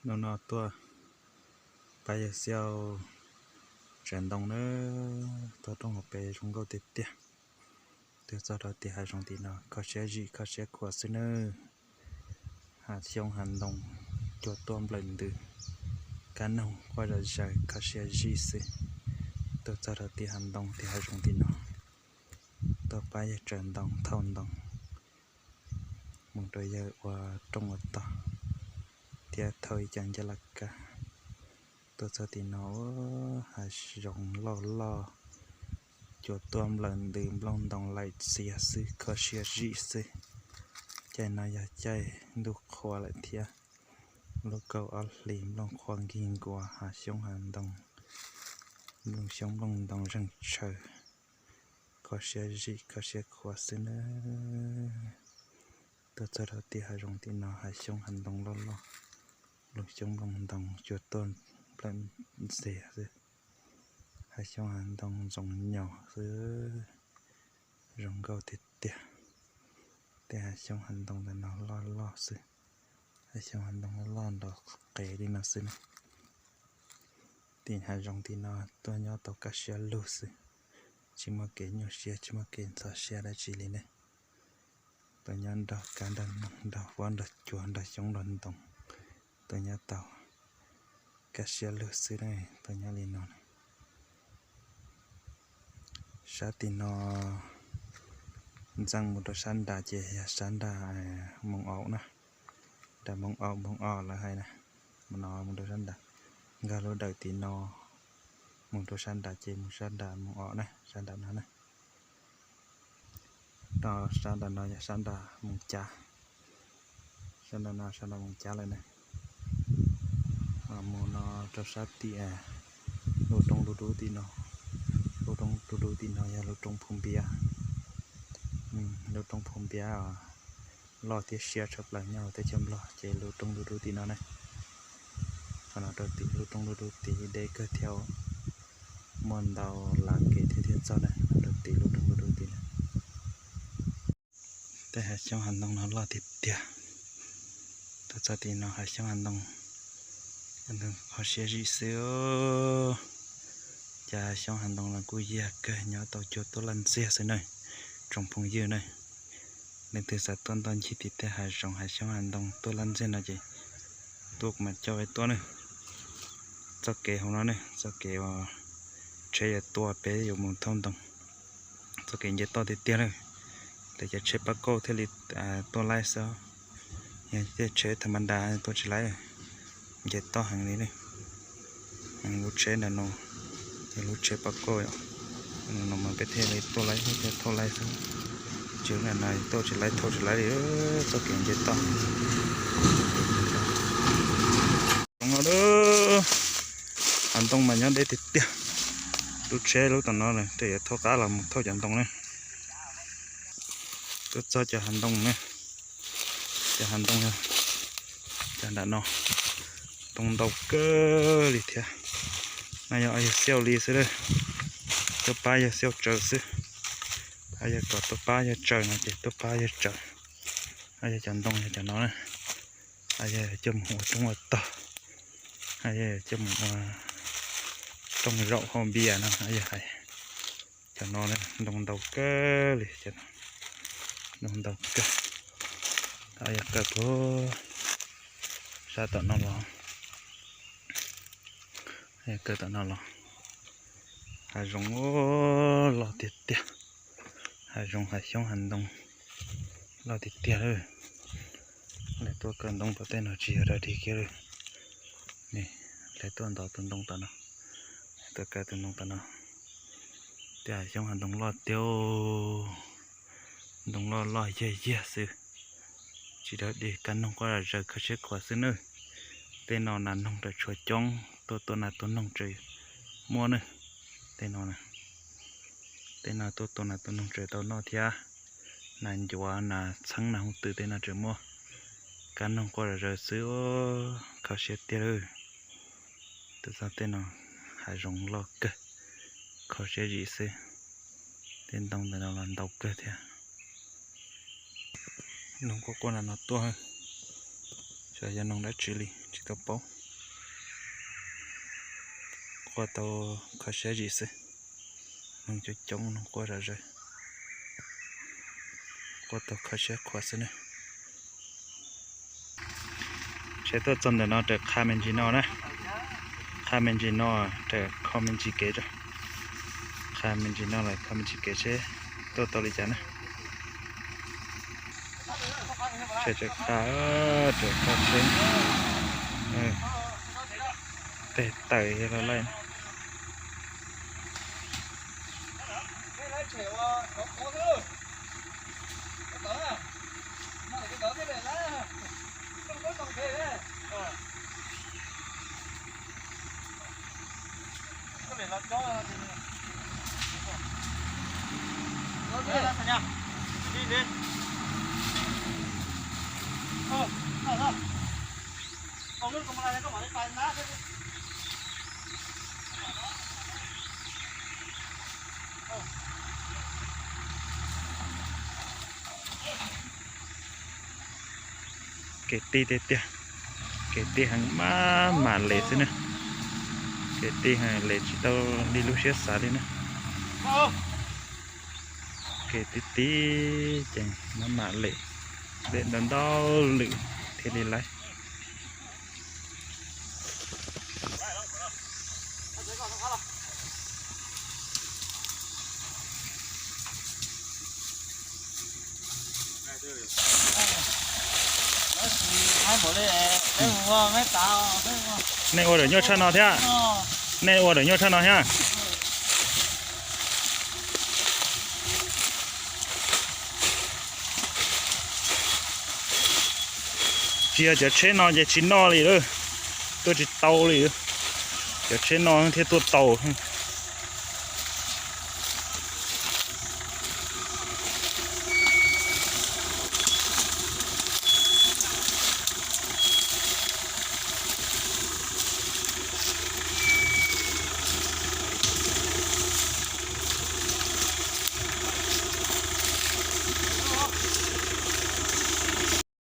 Hnub no tuaj pab yawg Xiauj tsaws ntoo na, tuaj rooj hauv pes zoo nkauj tiag tiag. Tuaj txog rau tim hav zoov tim no kho siab zim kho siab khuav xwb nawb. Hav xyoob hav ntoo cuag tuaj nplawm ntws, kab noog quaj zom zaws kho siab zim xwb. Tuaj txog rau tim hav ntoo tim hav zoov tim no, tuaj pab yawg tsaws ntoo thauj ntoo mus rau yawg ua rooj ua tog thiab thauj ib co ncaj laj kab. Tuaj txog tim no, hav zoov loj loj, cuag tuaj nplawm ntws nplooj ntoo laim txias xwb kho siab zim xwb. Caij no yog caij ntuj qhua lawm thiab, lub kaum ob hlis nplooj qhuav nkig nkuas hav xyoob hav ntoo, nplooj xyoob nplooj ntoo zeeg tshaw, kho siab zim kho siab khuav xwb nawb. Tuaj txog rau tim hav zoov tim no hav xyoob hav ntoo loj loj, nplooj xyoob nplooj ntoo cuag tuaj nplawm ntxias xwb. Hav xyoob hav ntoo ntxoov nyos xwb, zoo nkauj tiag tiag. Tej hav xyoob hav ntoo ntawm no loj loj xwb, hav xyoob hav ntoo loj nrov qees li no xwb na. Tim hav zoov tim no tuaj nyob tau kaj siab lug xwb, tsis muaj kev nyuaj siab tsis muaj kev ntxhov siab dab tsi li ne. Tuaj nyob nrog kab nrog noog nrog huab nrog cua nrog xyoob nrog ntoo, tuaj nyob tau kaj siab lug xwb na, tuaj nyob li no. Sab tim no ntxeej mus rau sab nrad ces yog sab nram Moos Aum na, nram Moos Aum Moos Os lawv hais na, mus no mus rau sab nrad, nkag lub dawm tim no mus rau sab nrad ces mus sab nram Moos Os na, sab nram no na. Rau sab nram no yog sab nram Moos Cav, sab nram no sab nram Moos Cav lawm na. Mus no rau sab tim lub roob dub dub tim no, lub roob dub dub tim no yog lub roob Phu Npiab. Lub roob Phu Npiab loj thiab siab tshaj plaws nyob hauv teb chaws Nplog ces lub roob dub dub tim no ne. Qhov no rau tim lub roob dub dub tim deb kawg thiab, muaj ntau lav kev thiab thiaj txog na, rau tim lub roob dub dub tim na. Tej hav xyoob hav ntoo no loj tiag tiag. Tuaj txog tim no hav xyoob hav ntoo kho siab zim xwb. Cas hav xyoob hav ntoo los kuj yag kawg, nyob tau cuag tuaj laj ntxiag xwb na, tsoom phooj ywg na. Leej twg xav tuaj ntoj ncig tim tej hav zoov hav xyoob hav ntoo tuaj laj ntxiag no ces tuaj kuv mam coj peb tuaj na. Txoj kev hauv no ne, txoj kev uas tsheb yuav tuaj peb yuav mus thauj ntoo. Txoj kev nce toj tiag tiag na, lawv cov tsheb pab kauj thiaj li tuaj laib xwb, yog tej tsheb tha ma da tuaj tsis laib, nce toj heev li ne. Lub tsheb ntawm no yog lub tsheb pab kauj, no mas peb thiaj li tuaj laib thiaj thauj laib xwb, tsis lub ntawm no tuaj tsis laib thauj tsis laib li, txoj kev nce toj. Hav ntoo mas nyob deb tiag tiag, lub tsheb lub tom no tej yuav thauj qab los mus thauj cov ntoo ne. Tuaj txog cov hav ntoo ne, cov hav ntoo, cov nram no, ntoo ntau kawg li thiab. No yog yawg Xiauj li xwb, tuaj pab yawg Xiauj tsaws xwb. Yog kom tuaj pab yawg tsaws no ces tuaj pab yawg tsaws. Yog cov ntoo yog cov no na, yog coj mus ua rooj ua tog, yog coj mus ua rooj zaum hau npias no yog hais. Cov no ntoo ntau kawg li, ntoo ntau kawg. Yog kaw puag sab tom no los, yog kaw tom no los, hav zoov loj tiag tiag, hav zoov hav xyoob hav ntoo loj tiag tiag lawm. Lawv tuaj kaw ntoo tom tej no tsis yog dog dig kiag li. Lawv tuaj ntov tus ntoo tom no, tuaj kaw tus ntoo tom no. Tej hav xyoob hav ntoo loj tiag, ntoo loj loj yag yag xwb, tsis dog dig, kab noog quaj zom zaws kho siab khuav xwb nawb. Tej no nas noog raws tshuav coob, tuaj tua nas tua noog tseem muaj nawb. Tej no, tej no tuaj tua nas tua noog tseem tau noj thiab. Nas ncuav nas txheeb nas hooj twm tej no tseem muaj. Kab noog quaj zom zaws xwb, kho siab tiag lawm. Tuaj txog tej no hav zoov loj kawg, kho siab zim xwb. Tej ntoo ntawm no los ntau kawg thiab. Noog quaj quaj nram no tuaj, xyov yog noog dab tsi li tsis tau paub. Quaj tau kho siab zim xwb. Neeg coob coob, neeg quaj zom zaws. Quaj tau kho siab khuav xwb na. Seb tuaj txog ntawm no raws qha me ntsis no na. Qha me ntsis no, raws kho me ntsis kev tso. Qha me ntsis no los kho me ntsis kev seb tuaj tau li cas na. Seb raws qha, raws qha tsheb. Tes tawm los laij. Kev tij tiag tiag, kev tij heev maj mam lem xwb na. Kev tij heev lem tsis tau li lub siab xav li na. Kev tij tij ces maj mam lem, lem ntau ntau lwm thiaj li laib. Nej ua dawm nyuaj tshaj no thiab. Nej ua dawm nyuaj tshaj no thiab. Tsis yog cov tsheb no ces tsis noj li lawm, tuaj tsis tau li. Cov tsheb no thiaj tuaj tau.